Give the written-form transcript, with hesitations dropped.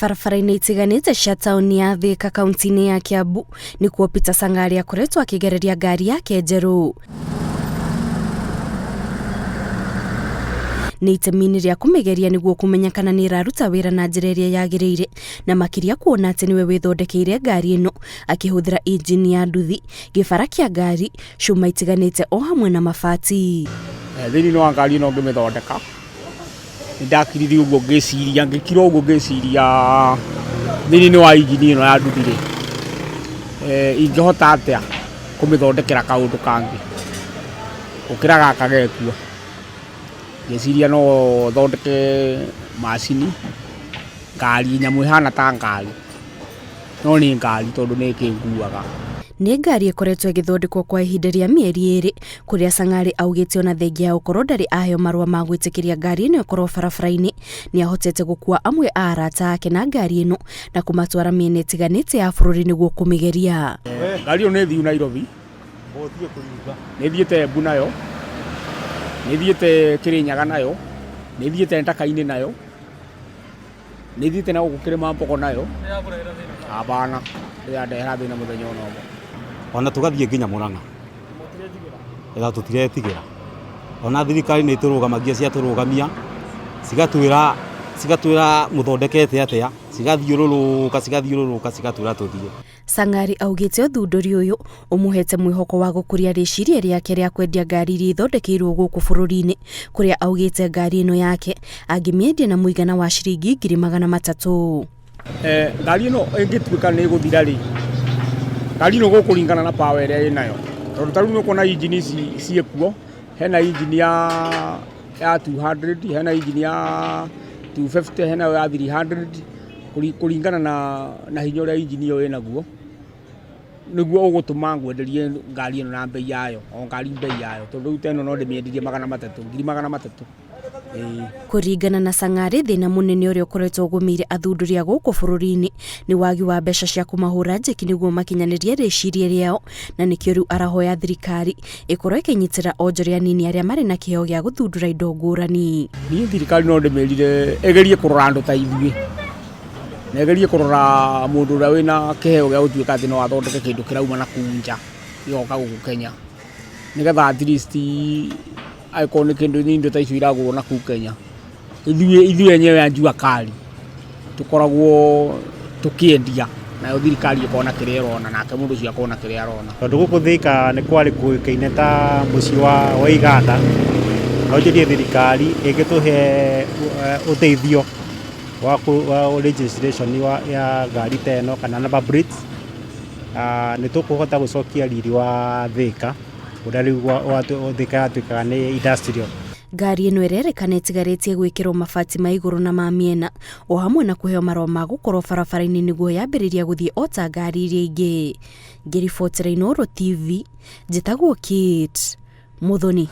Barabara-inĩ itiganĩte cia taũni ya Thika kaunti-inĩ ya Kiambu nĩkuo Peter Sang'ari akoretwo akĩgereria ngari yake njerũ. Nĩ itemi-inĩ rĩa kũmĩgeria nĩguo kũmenya kana nĩ ĩraruta wĩra na njĩra ĩrĩa yagĩrĩire na makĩria kuona atĩ nĩwe wĩthondekeire ngari ĩno akĩhũthĩra injini ya nduthi, gĩbara kĩa ngari, cuma itiganĩte o hamwe na mabati. Thĩinĩ wa ngari ĩno ngĩmĩthondeka nĩ ndakirire ũguo ngĩciria, ngĩkira ũguo ngĩciria thĩinĩ wa injini ĩno ya nduthi rĩ, ingĩhota atĩa kũmĩthondekera kaũndũ kangĩ gũkĩra gaka gekuo. Ngĩciria no thondeke macini, ngari, nyamũ ĩhana ta ngari. No nĩ ngari tondũ nĩ ĩkĩnguaga. Nĩ ngari ĩkoretwo ĩgĩthondekwo kwa ihinda rĩa mĩeri ĩrĩ, kũrĩa Sang'ari augĩte ona thengia ya gũkorwo ndarĩ aheo marũa ma gwĩtĩkĩria ngari ĩno ĩkorwo barabara-inĩ, nĩ ahotete gũkua amwe a arata ake na ngari ĩno na kũmatwara mĩena ĩtiganĩte ya bũrũri nĩguo kũmĩgeria. Ngari ĩyo nĩ thiu Nairobi, nĩ thiĩte Embu nayo, nĩ thiĩte Kĩrĩnyaga nayo, nĩ thiĩte Ndaka-inĩ nayo. Nĩ thiĩte na gũkũ kĩrĩma mbogo nayo. Hapana, ndĩrandehera thĩna mũthenya ona ũmwe. Ona tũgathiĩ nginya Mũrang'a na tũtiretigĩra. Ona thirikari nĩ ĩtũrũgamagia ciatũrũgamia cigatwĩra cigatwĩra mũthondekete atĩa, cigathiũrũrũka cigathiũrũrũka cigatwĩra tũthiĩ. Sang'ari augĩte ũthundũri ũyũ ũmũhete mwĩhoko wa gũkũria rĩciria rĩake rĩa kwendia ngari iria ithondekeirwo gũkũ bũrũri-inĩ, kũrĩa augĩte ngari ĩno yake angĩmĩendia na mũigana wa ciringi 300,000. Ngari ĩno ĩngĩtuĩka nĩ ĩgũthira rĩ, ngari ĩno gũkũringana na power ĩrĩa ĩnayo, tondũ ta rĩu nĩ ũkuona injini ici ciĩkuo, hena injini ya 200, hena injini ya 250, hena ya 300, Kũringana na hinya ũrĩa injini ĩyo ĩnaguo, nĩguo ũgũtũma ngwenderie ngari ĩno na mbei yayo, o ngari mbei yayo, tondũ rĩu ta ĩno no ndĩmĩendirie 300, 300,000, ĩĩ. Kũringana na Sang'ari, thĩna mũnene ũrĩa ũkoretwo ũgũmĩire athundũri a gũkũ bũrũri-inĩ nĩ wagi wa mbeca cia kũmahũra njeki nĩguo makinyanĩrie rĩciria rĩao, na nĩkĩo rĩu arahoya thirikari ĩkorwo ĩkĩnyitĩra onjoria anini arĩa marĩ na kĩheo gĩa gũthundũra indo ngũrani. Niĩ thirikari no ndĩmĩrire ĩgerie kũrora andũ ta ithuĩ, na ĩgerie kũrora mũndũ ũrĩa wĩna kĩheo gĩa gũtuĩka atĩ no athondeke kĩndũ kĩrauma na kũu nja gĩgoka gũkũ Kenya, nĩgetha at least angĩkorwo nĩ kĩndũ nĩ indo ta icio iragũrwo na kũu Kenya, ithuĩ enyewe a jua kali tũkoragwo tũkĩendia nayo thirikari ĩkona kĩrĩa ĩrona nake mũndũ ũcio akona kĩrĩa arona. Tondũ gũkũ Thika nĩ kwarĩ kũĩkaine ta mũciĩ wa iganda, no njũrie thirikari ĩngĩtũhe ũteithio wa registration ya ngari ta ĩno kana number plates, nĩ tũkũhota gũcokia riri wa Thika ũrĩa rĩu Thika yatuĩkaga nĩ industrial. Ngari ĩno ĩrerĩkana ĩtigarĩtie gwĩkĩrwo mabati ma igũrũ na ma mĩena o hamwe na kũheo marũa ma gũkorwo barabara-inĩ nĩguo yambĩrĩria gũthiĩ o ta ngari iria ingĩ. Ngĩribotera Inooro TV, njĩtagwo Kate Muthoni.